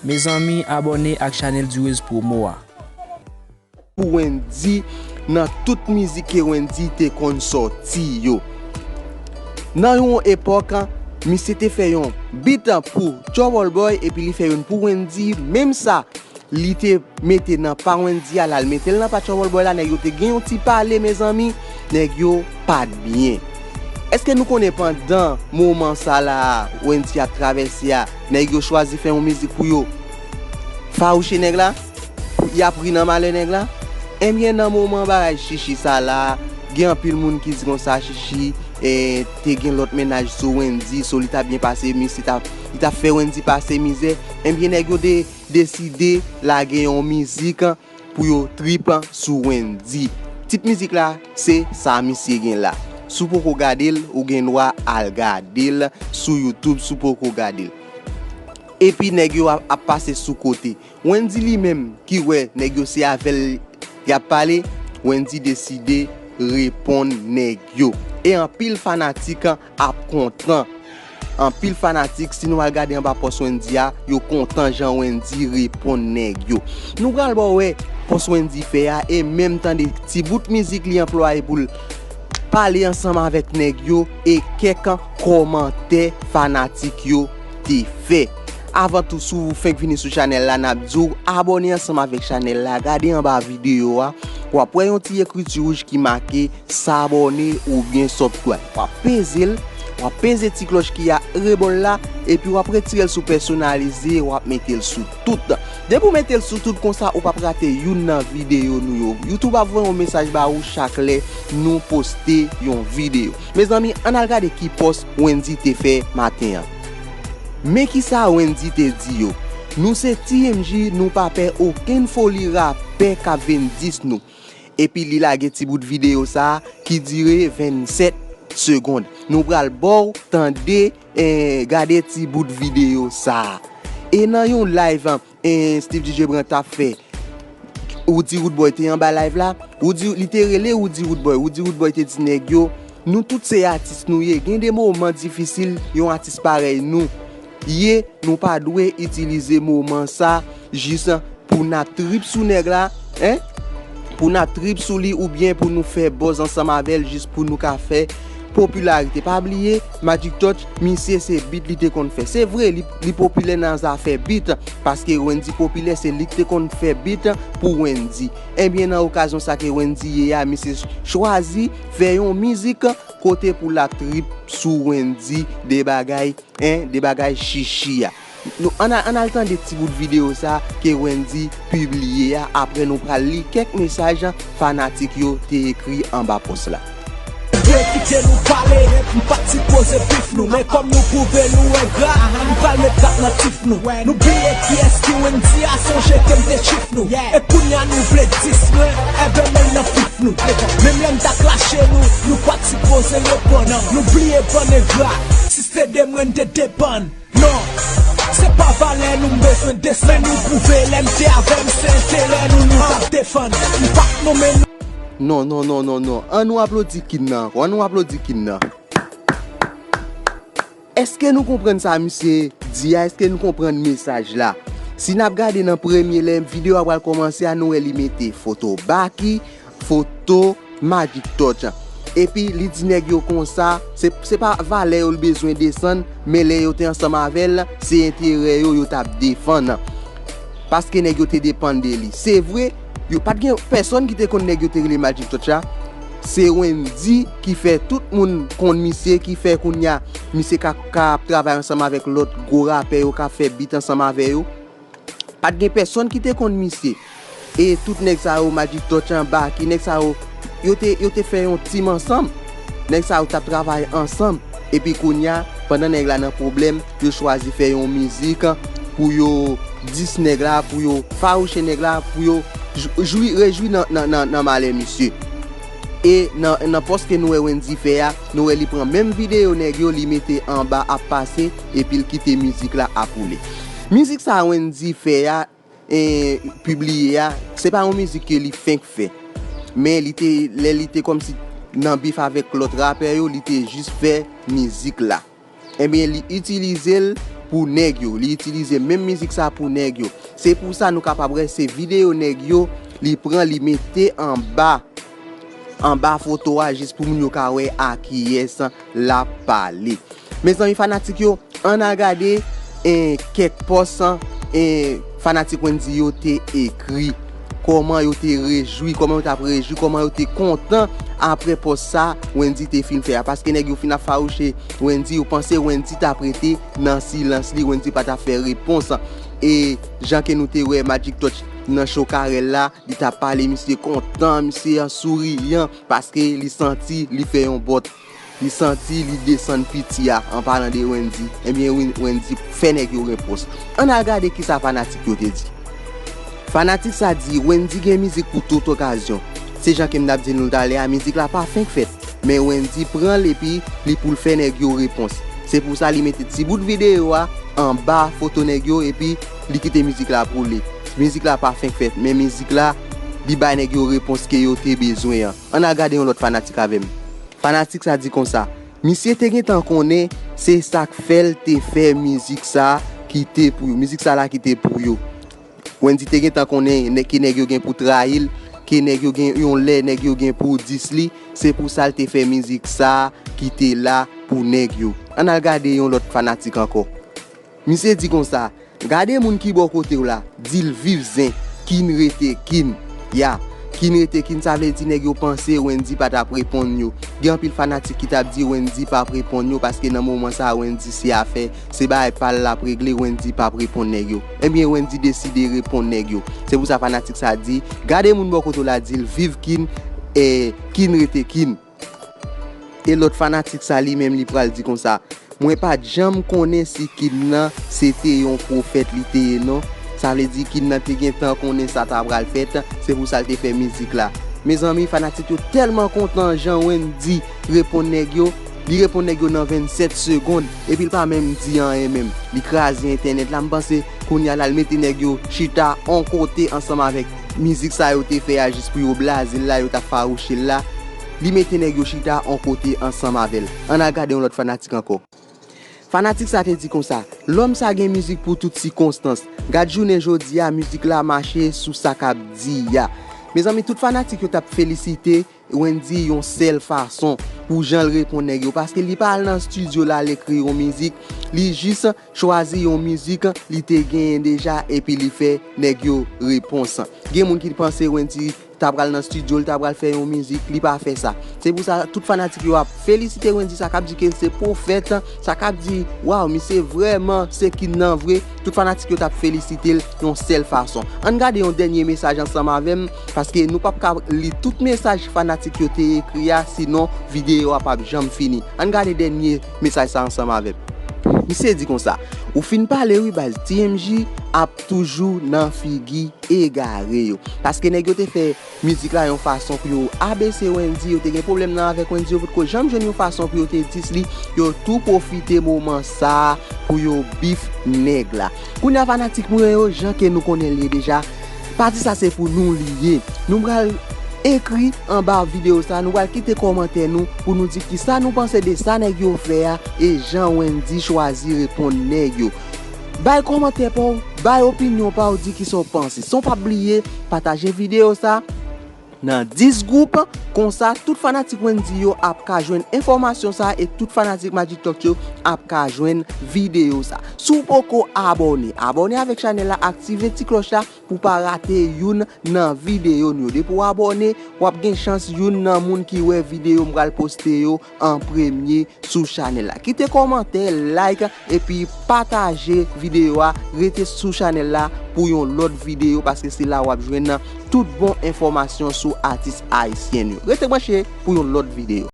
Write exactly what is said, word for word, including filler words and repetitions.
Mezanmi, abòne ak chanèl Durez Promo a. Pou Wendyy nan tout mizik ke Wendyy te konn sòti yo. Nan yon epòk, misye te fè yon beat pou Trouble Boy epi li fè youn pou Wendyy, menm sa li te mete nan pa Wendyy a, l al mete l nan pa Trouble Boy la, nèg yo te gen yon ti pale, mezanmi, nèg yo pa t byen. Èske nou konnen pandan moman sa la a Wendyy ap travèse a, nèg yo chwazi fè yon mizik pou yo fawouche nèg la? Y ap ri nan malè nèg la? Ebyen, nan moman bagay Chichi sa la, gen anpil moun ki di konsa Chichi, eh, te gen lòt mennaj sou Wendyy, so li t ap byen pase, misye t ap, li t ap fè Wendyy pase mizè. Ebyen, nèg yo de, deside lage yon mizik pou yo trip sou Wendyy. Tit mizik la, se Sa Misye Gen La. Si w poko gade l, ou gen dwa al gade l sou YouTube si w poko gade l. Epi nèg yo ap, ap pase sou kote. Wendyy li menm ki wè nèg yo se avè l y ap pale, Wendyy deside reponn nèg yo. E anpil fanatik ap kontan. Anpil fanatik, si nou al gade anba pòs Wendyy a, yo kontan jan Wendyy reponn nèg yo. Nou pral ba w wè pòs Wendyy fè a e menm tande ti bout mizik li anplwaye pou l pale ansanm avèk nèg yo e kèk kòmantè fanatik yo te fè. Avan tou, si w fenk vini sou chanèl la, n ap di w abòne ansanm avèk chanèl la, gade anba videyo a, w ap wè yon ti ekriti wouj ki make s'abonner oubyen subscribe. W ap peze l, w ap peze ti klòch ki a rebò l la, epi w ap retire l sou pèsonalize, w ap mete l sou tout. Depi w mete l sou tout konsa, ou p ap rate youn nan videyo nou yo. YouTube ap voye yon mesaj ba ou chak lè nou poste yon videyo. Mezanmi, ann al gade ki pòs Wendyy te fè maten an. Men kisa Wendyy te di yo. Nou se T M J, nou pa pè okenn foli rapè k ap vin dis nou. Epi li lage ti bout videyo sa a ki dire vennsèt segonn. Nou pral ba w tande, eh, gade ti bout videyo sa a. E nan yon live, eh, Steve D J Brand t ap fè, Roody Roodboy te anba live la. Roody, li te rele Roody Roodboy. Roody Roodboy te di nèg yo, nou tout se atis nou ye. Gen de moman difisil yon atis parèy nou ye, nou pa dwe itilize moman sa jis pou n ap trip sou nèg la, en? Pou n ap trip sou li oubyen pou nou fè buzz ansanm avè l jis pou nou ka fè popilarite. Pa bliye, Magic Touch, misye se beat li te konn fè. Se vre, li, li popilè nan zafè beat, paske Wendyy popilè, se li k te konn fè beat pou Wendyy. Ebyen, nan okazyon sa ke Wendyy ye a, misye chwazi fè yon mizik kote pou l ap trip sou Wendyy, de bagay, en, de bagay chichi a. Nou, ann al, ann al tande ti bout videyo sa ke Wendyy pibliye a, apre nou pral li kèk mesaj fanatik yo te ekri anba pòs la. Yo kite nou pale, m pa t sipoze bif nou, men kòm nou pwouve nou engra, m pral met dat nan tif nou. Nou bliye kiyès ki Wendyy a, sonje ke m te chif nou. E kounya nou vle dis mwen, enben men l nan pif nou. Menm lè m t ap klache nou, nou pa t sipoze reponn. Nou bliye bann engra, si se te de mwen n te depann. Non, se pa valè nou m bezwen deside. Men nou pwouve lè m te avè m, se enterè nou nou t ap defann. M pa t nonmen nou. Non, non, non, non, non. An nou aplodi Kin nan ankò. An nou aplodi Kin nan. Èske nou konprann sa misye di a? Èske nou konprann mesaj la? Si n ap gade nan premye lè videyo a pral kòmanse a, nou wè li mete foto Baky, foto Magic Touch. Epi li di nèg yo konsa, se, se pa valè yo l bezwen desann, men lè yo te ansanm avè l, se enterè yo yo t ap defann. Paske nèg yo te depann de li. Se vre, yo pa t gen pèsonn ki te konn nèg yo te rele Magic Touch la. Se Wendyy ki fè tout moun konn misye, ki fè kounya misye ka, ka ap travay ansanm avèk lòt gwo rapè yo, ka fè beat ansanm avè yo. Pa t gen pèsonn ki te konn misye. E tout nèg sa yo, Magic Touch an, Baky, nèg sa yo, yo te, yo te fè yon team ansanm. Nèg sa yo t ap travay ansanm. Epi kounya, pandan nèg la nan pwoblèm, yo chwazi fè yon mizik pou yo dis nèg la, pou yo fawouche nèg la, pou yo jou-, jwi, rejwi nan, nan, nan, nan malè misye. E nan, nan pòs ke nou wè Wendyy fè a, nou wè li pran menm videyo nèg yo, li mete anba ap pase, epi l kite mizik la ap woule. Mizik sa Wendyy fè a, e, pibliye a, se pa yon mizik ke li fenk fè. Men li te, lè li te kòmsi nan bif avèk lòt rapè yo, li te jis fè mizik la. Ebyen, li itilize l, pou nèg yo. Li itilize menm mizik sa pou nèg yo. Se pou sa nou kapab wè se videyo nèg yo li pran, li mete anba, anba foto a jis pou moun yo ka wè a kiyès l ap pale. Mezanmi fanatik yo, ann al gade, eh, kèk pòs, eh, fanatik Wendyy yo te ekri. Kòman yo te rejwi, kòman yo t ap rejwi, kòman yo te kontan apre pòs sa Wendyy te fin fè a. Paske nèg yo fin ap fawouche Wendyy, yo panse Wendyy t ap rete nan silans li, Wendyy pa t ap fè repons. E jan ke nou te wè Magic Touch nan cho Carel la, li t ap pale, misye kontan, misye an souriyan, paske li santi li fè yon bòt. Li santi li desann piti a, an palan de Wendyy. Ebyen, Wen-, Wendyy fè nèg yo repons. Ann al gade kisa fanatik yo te di. Fanatik sa di, Wendyy gen mizik pou tout okazyon. Se jan ke m t ap di nou talè a, mizik la pa fenk fèt. Men Wendyy pran l epi li pou l fè nèg yo repons. Se pou sa li mete ti bout videyo a anba foto nèg yo epi li kite mizik la pou li. Mizik la pa fenk fèt, men mizik la, li bay nèg yo repons ke yo te bezwen an. Ann al gade yon lòt fanatik avè m. Fanatik sa di konsa, misye te gentan konnen se sa k fè l te fè mizik sa ki te pou yo, mizik sa la ki te pou yo. Wendyy te gentan konnen nè-, ke nèg yo gen pou trayi l, ke nèg yo gen yon lè nèg yo gen pou dis li, se pou sa l te fè mizik sa ki te la pou nèg yo. Ann al gade yon lòt fanatik ankò. Misye di konsa, gade moun ki bò kote w la, di l viv zen, kin rete kin. Ya, kin rete kin, sa vle di nèg yo panse Wendyy pa t ap reponn yo. Gen anpil fanatik ki t ap di Wendyy p ap reponn yo, paske nan moman sa Wendyy se afè, se bagay pa l l ap regle, Wendyy p ap reponn nèg yo. Ebyen, Wendyy deside reponn nèg yo. Se pou sa fanatik sa di, gade moun bò kote w la, di l viv kin, e kin rete kin. E lòt fanatik sa li menm li pral di konsa, mwen pa t janm konnen si kin nan se te yon pwofèt li te ye non. Sa vle di kin nan te gentan konnen sa ta pral fèt, se pou sa l te fè mizik la. Mezanmi, fanatik yo tèlman kontan jan Wendyy reponn nèg yo, li reponn nèg yo nan vennsèt segonn, epi l pa menm di anyen menm. Li kraze entènèt la, m panse kounye a la l mete nèg yo chita on kote ansanm avèk mizik sa yo te fè a jis pou yo blaze l la, yo t ap fawouche l la. Li mete nèg yo chita on kote ansanm avè l. Ann al gade yon lòt fanatik ankò. Fanatik sa te di konsa, lòm sa gen mizik pou tout sikonstans. Gad jounen jodi a, mizik la mache sou sa k ap di a. Mezanmi, tout fanatik yo t ap felisite Wendyy yon sèl fason pou jan l reponn nèg yo, paske li pa al nan estidyo la, l ekri yon mizik, li jis chwazi yon mizik li te genyen deja epi li fè nèg yo repons. Gen moun ki panse Wendyy ta pral nan estidyo, li ta pral fè yon mizik, li pa fè sa. Se pou sa, tout fanatik yo ap felisite Wendyy, sa k ap di ke l se pwofèt, sa k ap di, waw, misye vrèman se kin nan vre. Tout fanatik yo t ap felisite l yon sèl fason. Ann gade yon dènye mesaj ansanm avè m, paske nou p ap ka li tout mesaj fanatik yo te ekri a, sinon videyo a p ap janm fini. Ann gade dènye mesaj sa ansanm avè m. Misye di konsa, ou fin pale wi baz, T M J ap toujou nan figi egare yo. Paske nèg yo te fè mizik la yon fason pou yo abese Wendyy, yo te gen pwoblèm nan avèk Wendyy, yo potko janm jwenn yon fason pou yo te dis li, yo tou pwofite moman sa a pou yo bif nèg la. Kounye a fanatik mwen yo, jan ke nou konnen l ye deja, pati sa se pou nou li ye. Nou pral ekri anba videyo sa, nou pral kite kòmantè nou pou nou di kisa nou panse de sa nèg yo fè a e jan Wendyy chwazi reponn nèg yo. Bay kòmantè pa w, bay opinyon pa w, di kisa w panse. San w pa bliye pataje videyo sa nan dis gwoup, konsa tout fanatik Wendyy yo ap ka jwenn enfòmasyon sa e tout fanatik Magic Touch yo ap ka jwenn videyo sa. Si w poko abòne, abòne avèk chanèl la, aktive ti klòch la pou w pa rate youn nan videyo nou yo. Depi w abòne, w ap gen chans youn nan moun ki wè videyo m pral poste yo an premye sou chanèl la. Kite kòmantè, like, epi pataje videyo a. Rete sou chanèl la pou yon lòt videyo, paske se la w ap jwenn tout bon enfòmasyon sou atis ayisyen yo. Rete branche pou yon lòt videyo.